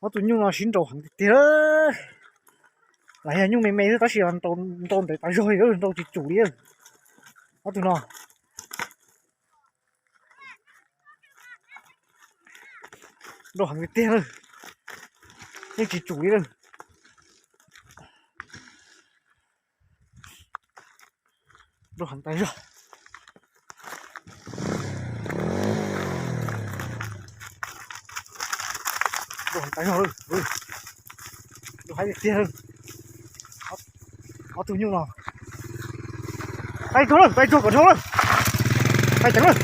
Ob tug nyuj no sib nraus heev tiag tiag. Lam yog nyuj me me xwb tab sis nrau ntev tas zog li, nrau tsis tsum li. Ob tug no nrau heev tiag tiag, yeej tsis tsum li. Nrau heev tas zog. Nrau heev tas zog, nrau heev tiag tiag. Ob tug nyuj no, tais tsuag lawm, tais tsuag kom dhau lawm, tais ceev lawm.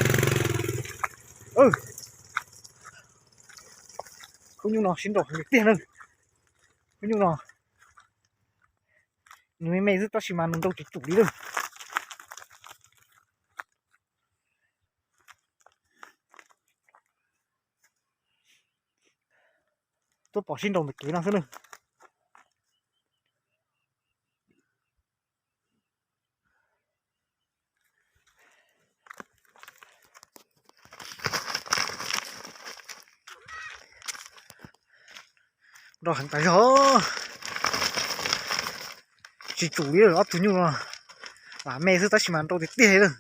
Khub nyuj no sib nraus heev tiag na. Khub nyuj no nws me me xwb tab sis mas nws nrau tsis tsum li lawm. Tuaj pom sib nraus ntawm kev no xwb na. Nrau heev tas zog. Tsis tsum li lawm, ob tug nyuj no lam me xwb tab sis mas nrau tiag tiag li lawm.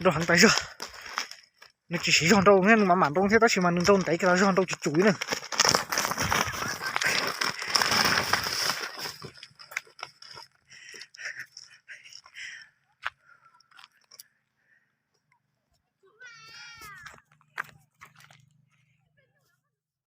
Nrau heev tas zog. Nws tsis siv zog nrau, nws mam mam nrau thiab tab sis mas nws nrau ntev kiag tas zog, nrau tsis tsum li na.